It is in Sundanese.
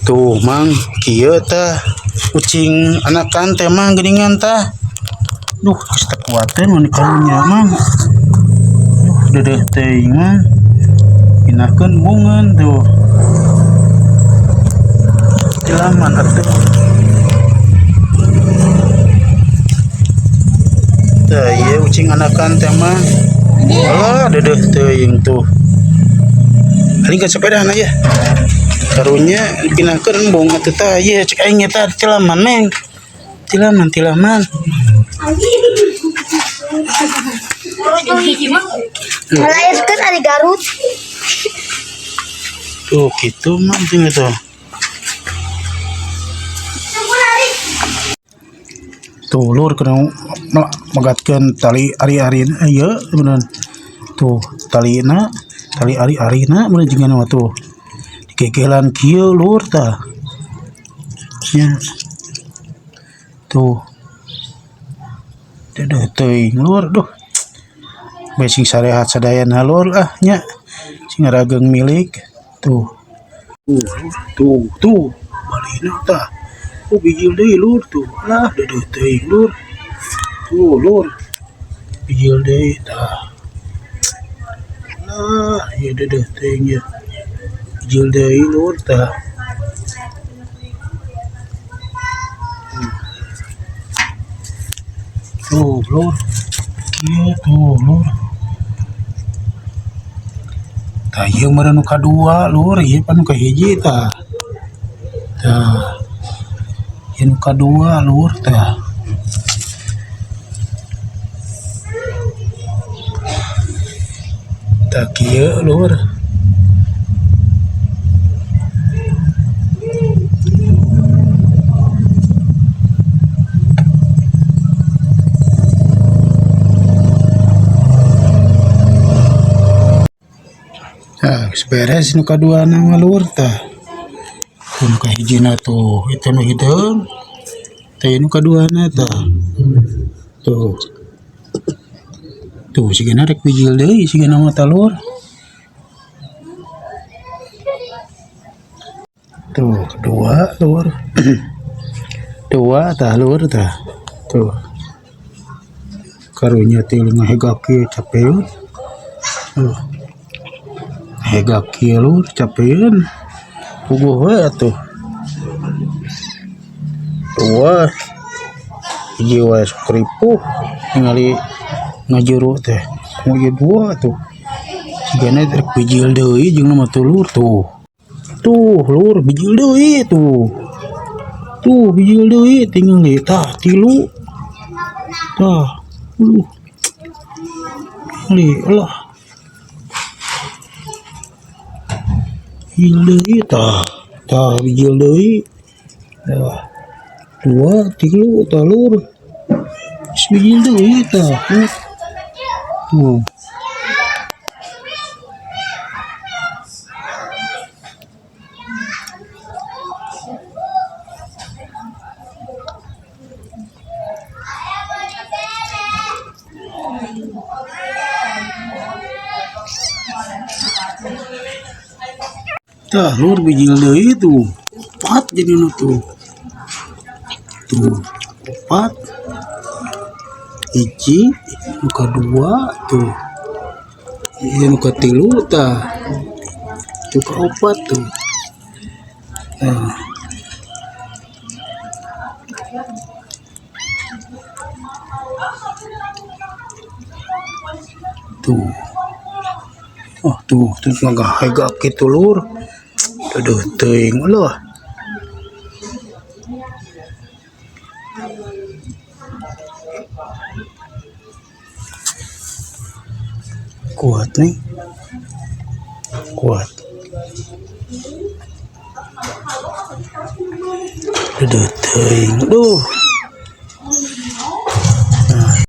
Tuh Mang, kieu tah ucing anakan teh Mang geuningan tah. Duh, geus teu kuateun mun karunya Mang. Duh, deudeuh teuing Mang. Pindahkeun bungeun tuh. Tilaman atuh. Tah ieu ucing anakan teh Mang. Alah, deudeuh teuing tuh. Alingkeun sepedana ya. Karunya dipindahkeun embung atuh tah ieu cek aing eta tilaman Meng. Tilaman tilaman. Ngalairkeun ari Garut. Tuh kitu mah ting itu. Tuh lur kena megatkeun tali ari-arina ieu beneran. Tuh talina, tali ari-arina bener jeung mah tuh. Dikekelan kieu lur tah. Nya. Tuh. Deudeuh teuing lur duh. Bae sing sarehat sadayana lur ah nya. Sing rageng milik tuh. Tuh tuh tuh balina tah. Oh bijil deui lur tuh. Lah deudeuh teuing lur. Tuh lur. Bijil deui tah. Lah ieu deudeuh teuing ieu. Bijil deui lur tah. Tuh lur. Kieu tuh lur. Tah ieu meureun nu kadua lur, ieu pan nu kahiji tah. Tah. Ieu nu kadua lur tah. Tah kieu lur. Tah geus beres nu kaduana mah lur tah. Tuh nu kahijina tuh itu nu hideung. Tah ieu nu kaduana tah. Tuh. Tuh sigana rek bijil deui sigana mah tah lur. Tuh dua lur. Dua tah lur tah. Tuh. Karunya teh ngahegak kieu capeun. Tuh. Hegak kieu lur capeun. Puguh we atuh. Dua. Hiji wae sok ripuh ningali ngajuru teh. Komo ieu dua tuh. Sigana rek bijil deui jeung nu mah tuh lur tuh. Tuh lur bijil deui tuh. Tuh bijil deui tingali tah tilu. Tah. Li lah. Bijil deui tah. Tah bijil deui. Tah. Dua tilu tah lur. Geus bijil deui tah. Tuh. Tah lur bijil deui tuh. Opat jadina tuh. Tuh, opat. Hiji, nu kadua tuh. Ieu nu katilu tah. Nu kaopat tuh. Tah. Tuh. Oh tuh, terus ngagahegak kitu lur. Aduh teuing ulah. Kuat nih. Kuat. Aduh teuing. Duh.